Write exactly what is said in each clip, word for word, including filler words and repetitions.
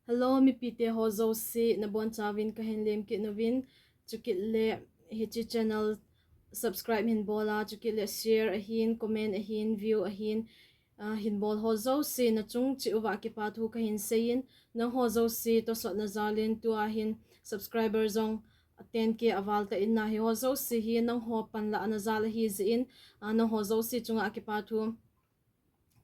Hello, mipite ho jouse, nabonchauvin kahin lemkit uvin, chukit le hiche channel subscribe hin bola, chukit le share ahin, comment ahin, view ahin, ah, hin bol ho jouse, nachung cheh uva kipathu kahin seiyin, nangho jouse tosotna jalin tua hin subscriber jong ten K aval tan ahi. Hiho jouse hi nangho panlahna jal ahi jeh in, ah, nangho jouse chunga kipathu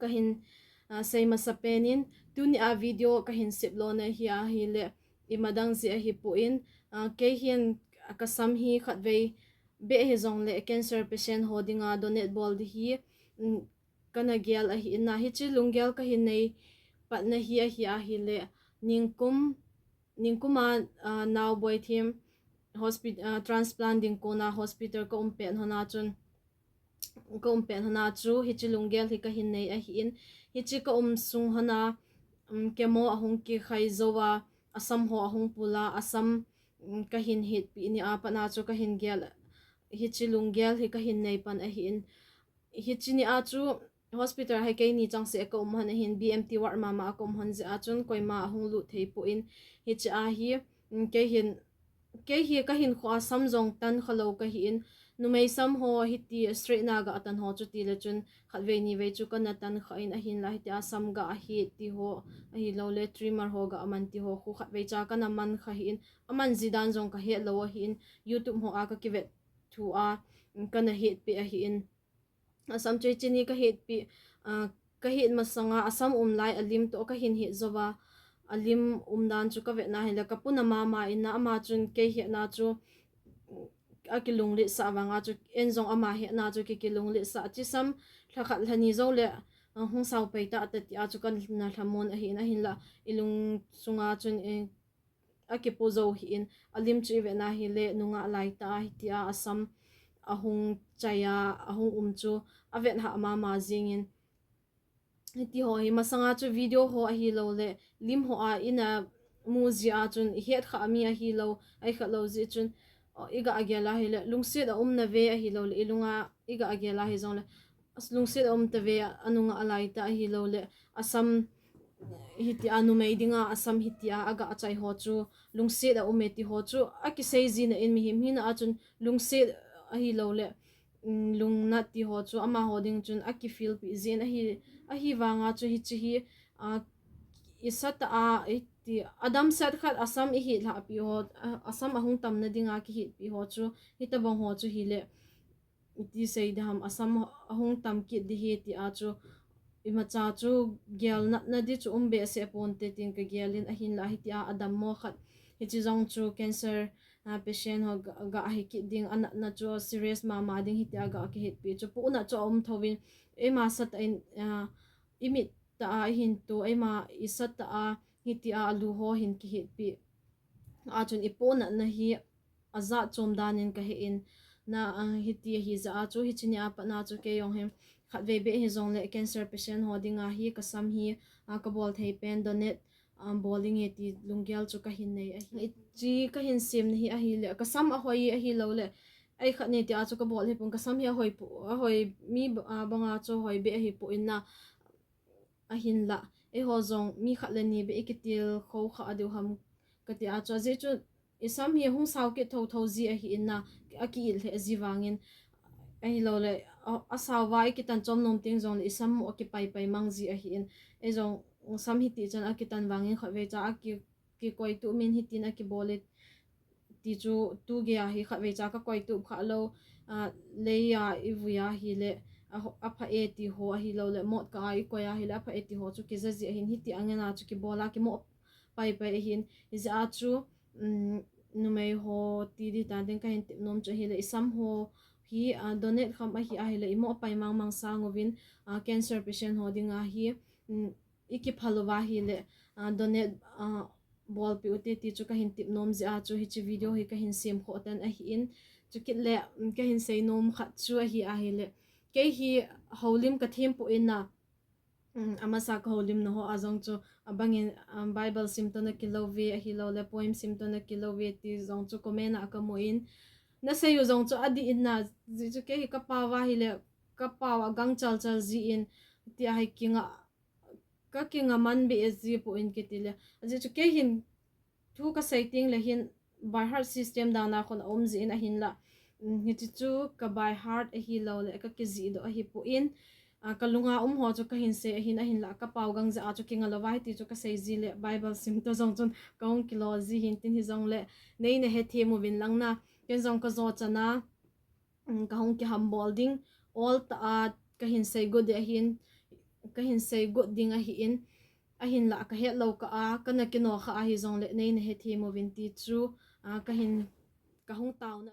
kahin, ah, sei masapen in, tunia video kahin sep lona hi ahile, imadang jeh ahipon, ah, kei hin kasam hi khatvei beh hijongle cancer patient ho dinga donate bol ding hi, um, kana gel ahin, hiche lunggel kahin nei patna hi ahi ahile, ningkum, ningkuma, ah, nao boithem hospi-, ah, transplant ding kona hospital ka um pet hon a chun, ka um pet hon a chu hiche lunggel hi kahin nei ahin, hiche ka um sung hon a, um, chemo ahung kikhai jouva, asam ho ahung pula, asam, um, kahin hetpi nia pat a chu kahin gel, hiche lunggel hi kahin nei pan ahin, hiche nia chu hospital hi keini changseh ka um hon ahin, B M T ward mama a ka um hon jeh a chun koima ahung lut thei pon, hiche ahi, um, kei hin, kei hi kahinkhoa sam jong tan khalou kahin, numei sam ho hiti straight na ga tan ho chu tile chun khatvei nivei chu kana tan khan ahinla hitia sam ga ahet ti ho, ahiloule trimmer ho ga aman ti ho khu khatvei cha kana man kha hin, aman ji dan jong kahet lou ahin, YouTube ho a kakivet thu a, um, kana hetpi ahin. Asam chu hiche ni kahetpi, ah, kahet masanga asam um lai alim toh kahin het jouva, alim um dan chu kavet na hile kapuna mama in, ama chun kei hetna chu akilungletsah vanga chu, en jong ama hetna chu ki, kilungletsah, hiche sam lhakhat lhani joule, ah, hung sao pai ta tia chu kana lhamon ahin, ahinla ilung sunga chun, eh, akipo jou hin, alim chu ivet na hile nungah laitah a hitia asam ahung chai a, ahung um chu avet hah mama jengin. Hitiho hi masanga chu video ho ahiloule lim ho a ina mu jeh a chun ihet kha mi ahilou, ahi kha lou jeh chun, oh, iga gel a hile lungset aum nave ahiloule ilunga iga gel a hijongle, lungset aum tave, anungah laitah ahiloule asam hitia numei dinga asam hitia aga chai ho chu lungset aume ti ho chu akisei jina in mihem hina a chun lungset ahiloule, um, lungnat ti ho chu amaho ding chun akifeel pi jin ahi, ahivanga chu hiche hi, ah, isatah a, iti, adamset khat asam ihet lhahpi ho, ah, asam ahung tamna dinga kihetpi ho chu, hitobang ho chu hile, iti sei ding ham, asam ahung tam kit ding ahi tia chu, imacha chu gel natna ding chu um behseh ponte tin kagel in, ahinla hitia adammo khat, hiche jong chu cancer, ah, patient ho ga, ga hi kit ding, anatna chu serious mama ding hitia ga kihetpi chu pohnat chu aum thouvin, eima satah in, ah, imit tah a ihin to, eima isatah a hitia alu ho hin kihetpi a chun ipohnatna hi ajat chom danin kahe in, na, ah, hiti ahi jeh a chu hiche nia pat a chu kei jong hi khatvei beh hijongle cancer patient ho dinga hi kasam hi, ah, kabol thei pen donate, ah, bol inge ti lunggel chu kahin nei ahi. Hiche kahin semna hi ahile kasam ahoi ahiloule, ei khat ni tia chu kabol hipon, kasam hi ahoi pu, ahoi mi ba, ah, banga chu hoi beh ahipon na, ahinla eiho jong mi khat le ni beh ikitilkhou kha diu ham katia chu, ajeh chu isam hi hung sao kit thouthou ji ahin na, aki-it lheh ji vangin, ahiloule, a, asao va ikitan chom nom teng jongle isam mu akipaipai mang ji ahin, eijong sam hiti chan akitan vangin khatvei cha aki, kikoitup min hitin akibol e ti chu tugei a hi khatvei cha kakoitup kha lou, ah, lei a ivui a hile, ah, apha e ti ho ahiloule, motkah a ikoi a hile apha e ti ho chu kija ji ahin, hiti angena chu kibol a kimoh paipai ahin, hijeh a chu, um, numei ho ti ding tan ding kahin tep nom chu ahile, isam ho hi, ah, donate kham ahi ahile, imoh pai mangmang sang uvin, ah, cancer patient ho dinga hi, um, ikiphal uva hile, ah, donate, ah, bolpeh ute ti chu kahin tep nom jeh a chu hiche video hi kahin sem khoh tan ahin, chukit le, um, kahin sei nom khat chu ahi ahile, kei hi houlim kathem pon na, um, amasa kahoulimna ho a jong chu abangin, um, Bible sim toh nakilou ve ahiloule poem sim toh nakilou ve ti jong chu comment a kamun, nasei u jong chu adih in na, jeh chu kei hi kapao va hile kapao a gangchal chal jin, tia hi kinga ka kingaman be e ji pu in kiti le. Ajeh chu kei hin thu ka sei ting le hin by heart system dan a khun a um ji in ahin la. Um, hichi chu ka by heart ahi lo le ka kijih doh ahi pu in. A, ka lunga um ho chu ka hin sei ahin, ahin la ka pau gang ja a chu kinga lo va hiti chu ka sei ji le Bible sim to jong chun ka hung kilo ji hin tin hi jong le nei na he them uvin lang na. Ken jong ka jo chana, um, ka hung kiham bol ding, ol ta a ka hin sei got ding ahin, ka hin sei got ding ahi in, ahin la ka het lo ka a, ka na kino kha ahi jong le nei na he them uvin ti chu, a, ka hin, ka hung tao na.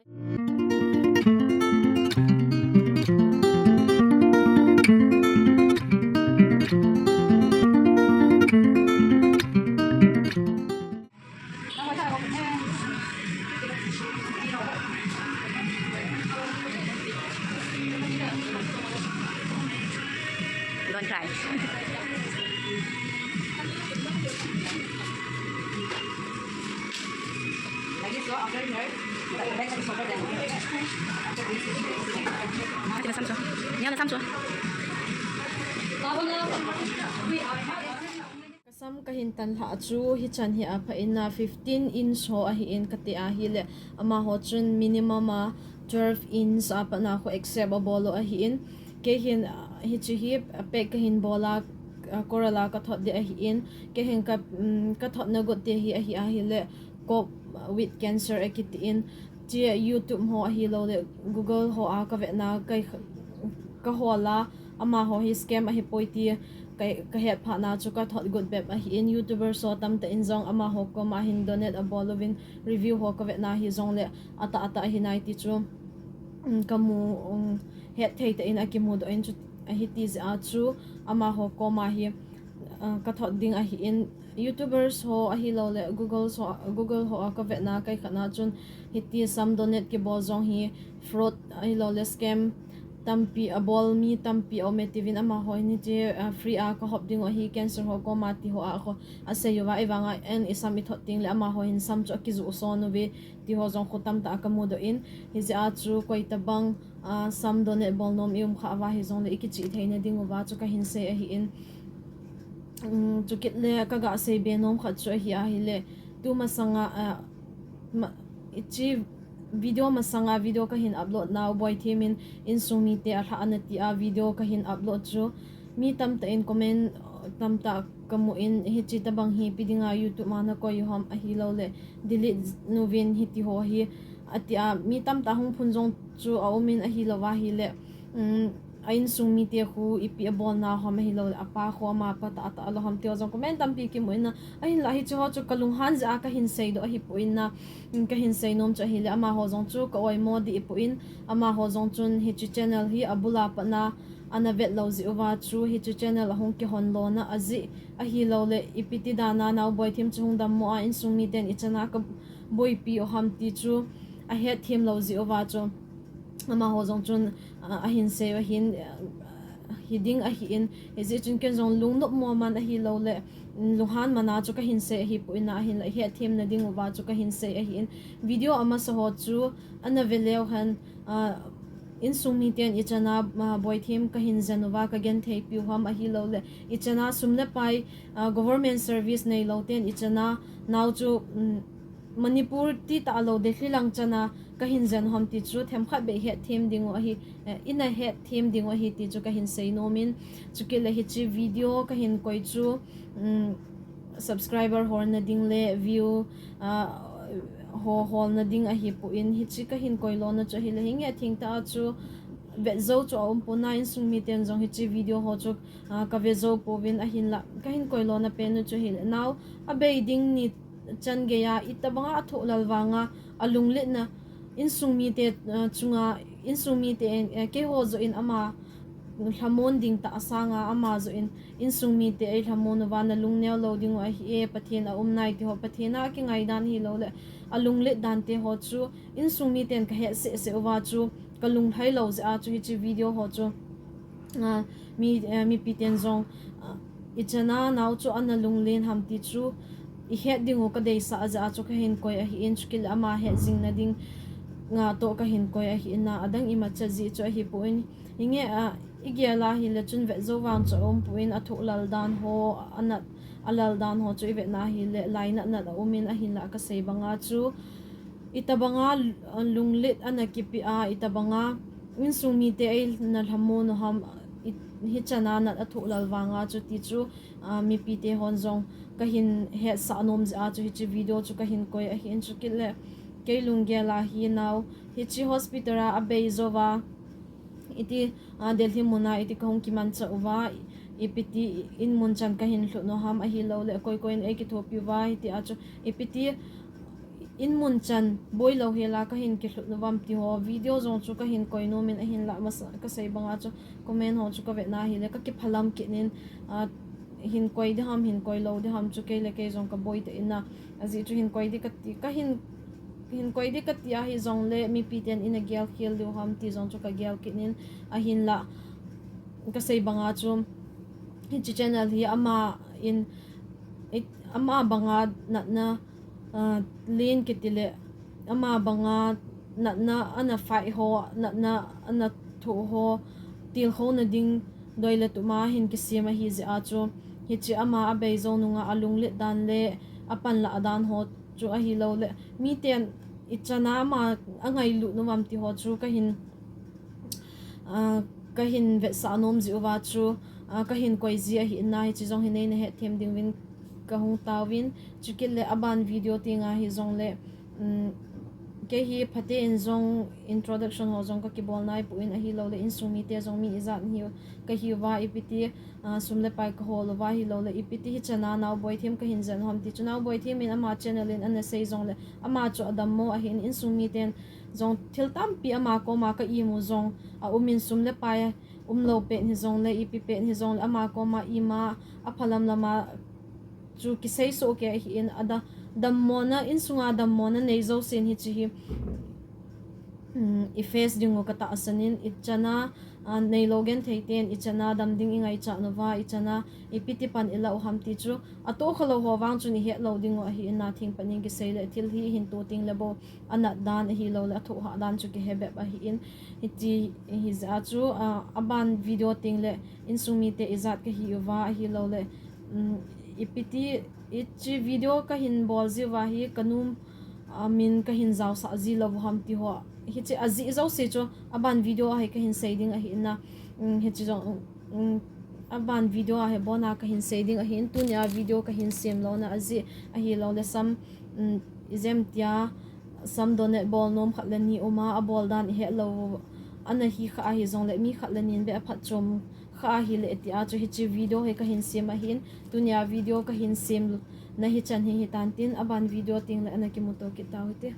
Don't cry. Ati na samso. Nia na samso. Ka sam ka hin tan lha chu hichan hi a pha in a fifteen inch ho ahi in ka ti ahi le amaho chun minimum a twelve inch a pat na kho accept a bol u ahi in kei hin, ah, hichi hi a pek ka hin bol a, ah, Coral a ka thot ding ahi in kei hin ka, um, ka thot na got te hi ahi ahi le cope with cancer a kiti in chi YouTube ho ahi lo le Google ho a ka vet na kai ka hol a amaho hi scam ahi poi ti ka, ka het phat na chu ka thot got bep ahi in YouTuber so tam ta in jong amaho koma hin donate a bol uvin review ho ka vet na hi jong le ata ata ahi nai ti chu, um, ka mu, um, het thei ta in a kimu doh in chu ahi ti jeh a chu amaho koma hi, uh, ka thot ding ahi in YouTubers ho ahi lo le Google ho, Google ho a ka vet na kai khat na chun hiti sam donate kibol jong hi fraud ahi lo le scam tampi a bol mi tampi a um e tivin amaho hin hichi, ah, free a ka hop ding u ahi cancer ho koma ti ho a kho a sei u va i vang a en i sam i thot ting le amaho hin sam chu a kijuh son u ve ti ho jong kho tam ta a ka mu doh in hi jeh a chu koi ta bang, ah, sam donate bol nom i um kha a va hi jong le i kichih thei na ding u va chu ka hin sei ahi in. Um, chu kit le ka ga sei be nom khat chu ahi ahi le tu masang a, ah, ma, hichi video masang a video ka hin upload na u Boithem in insung mite a lha ana ti a video ka hin upload chu mi tam ta in comment, uh, tam ta ka mu in hichi ta bang hi ipi ding a YouTube ma na koi u ham ahi lo le delete nu vin hiti ho hi ati a mi tam ta hung phun jong chu a um in ahi lo va hi le, um, a insung mite khu ipi a bol na ham ahi lo le apa khu ama pa ta ta lo ham ti ho jong comment tampi kimu in na ahin la hichi ho chu ka lunghan jeh a ka hin sei doh ahi pu in na, um, ka hin sei nom chu ahi le amaho jong chu ka oimo ding i pu in amaho jong chun hichi channel hi a bul a pat na ana vet lo jeh u va chu hichi channel a hung kihon lo na a jeh ahi lo le ipi ti dan a nau Boithem chu hung dammo a insung miten i chan a ka boipi u ham ti chu a het them lo jeh u va chu amaho jong chun, ah, a hin sei u ahin, ah, hi ding ahi in hi jeh chun ken jong lungnop mo man ahi lo le, mm, lunghan man a chu ka hin sei ahi pu in na ahin la het them na ding u va chu ka hin sei ahi in video a masa ho chu ana ve leu hen, ah, insung miten i chan a, ah, Boithem ka hin jen u va ka genthei piu ham ahi lo le i chan a sum le pai, ah, government service nei lo ten i chan a nau chu, um, Manipur ti ta lo Delhi lang chan a ka hin jen u ham ti chu themkhat beh het them ding u ahi, eh, i na het them ding u ahi ti chu ka hin sei nom in chu kit le hichi video ka hin koi chu, um, subscriber hol na ding le view, ah, ho hol na ding ahi pu in hichi ka hin koi lo na chu ahi le hi nge thing ta a chu vet jo chu a um pu na insung miten jong hichi video ho chu, ah, ka ve jo pu vin ahin la ka hin koi lo na pen u chu ahi le nau a bei ding ni chan gei a i ta bang a a thoh lal vang a a lunglet na insung mite, ah, chunga insung mite, eh, kei ho jo in ama lhamon ding ta a sang a ama jo in insung mite ei lhamon u va na lung neo lo ding u ahi e Pathen a um nai ti ho Pathen a kingai dan hi lo le a lunglet dan te ho chu insung miten ka het seh seh u va chu ka lunglhai lo jeh a chu hichi video ho chu, ah, mi, eh, mipi ten jong, ah, i chan a nau chu ana lunglen ham ti chu i het ding u ka deisah jeh a chu ka hin koi ahi in chu kit le ama het jing na ding nga toh ka hin koi ahi in na a dang i ma cha jeh chu ahi pu in hi nge, ah, Igel a hile chun vet jou vang chu aum poi, athoh lal dan ho, anat, alal dan ho chu ivet na hile lainat nat aum in, ahinlah kasei banga chu itobanga lunglet ana kipe a, itobanga insung mite eina lhamon u ham, hichan a nat athoh lal vanga chu ti chu, mipi te hon jong kahin hetsah nom jeh a chu hiche video chu kahin koi ahin, chukit le kei lunggel a hi nao hiche hospital a abei jouva iti, Delhi muna iti kahung kimanchah uva, ipiti in mun chan kahin lhut u ham, ahilouleh koi koi in eikithopi uva, hitia chu ipiti in mun chan boilou hela kahin kilhut uvam ti ho video jong chu kahin koi nom in, ahinlah masa kasei banga chu comment ho chu kavet na hile kakiphalam kit in, hin koi ding ham, hin koi lou ding ham chu kei le kei jong kaboi tah in a, ajeh chu hin koi ding kati, kahin, hin koi ding kati ahi jongle mipi ten ina gelkhel diu ham ti jong chu kagel kit in, ahinlah kasei banga chu hiche channel hi ama in, ama banga natna len kiti le, ama banga natna ana fight ho, natna ana thoh ho, tilkhouna ding doi le tuma hin kisem ahi jeh a chu, hiche ama abei jou nunga alunglet dan le apanlah dan ho chu ahilouleh miten ichan a ama angailut uvam ti ho chu kahin, kahin vetsah nom jeh uva chu kahin koi ji ahi in, hiche jong hi neina hetthem dinguvin kahung taovin, chukit le aban video tenga hijongle kei hi phaten jong introduction ho jong kakibol naipoi, ahilouleh insung mite jong mi ijat hiu kahiuva, ipiti sum le pai kahol uva, ahilouleh ipiti hichan a Naoboi Them kahin jen u ham ti chu Naoboi Them in ama channel in ana sei jongle ama chu adammo ahin, insung miten jong thil tampi ama koma ka imu jong aum in, sum le pai umlou pet hijongle, ipi pet hijongle ama koma ima aphalam lama chu kisei soh kei ahin, ada, dammona, insunga dammona nei jousen hiche hi i face dingu katahsan in, ichan a neilou genthei ten ichan a dam ding ingaichat uva, ichan a ipiti pan ilah u ham ti chu atohkhalou ho vang chun ihet lou dingu ahin, thingpat in kisei le thil hi hin to tengle bou anat dan ahilouleh athohhah dan chu kihe bep ahin, hiti hijeh a chu aban video tengle insung mite ijat kahiuva, ahilouleh ipiti, hiche video kahin bol jiuva hi kanu min kahin jaosah ji lou u ham ti ho, hiche ajeh jouse chu aban video a hi kahin sei ding ahin, hiche jong aban video a hi abona kahin sei ding ahin, tunia video kahin sem louna ajeh ahiloule sam, ijemtia sam donate bol nom khat le ni uma, abol dan ihet lou ana hi kha ahijongle mi khat le nin beh aphatchom kha ahile tia chu hiche video hi kahin sem ahin, tunia video kahin sem na hichan hi hitan tin, aban video tengle ana kimuto kit tau hite.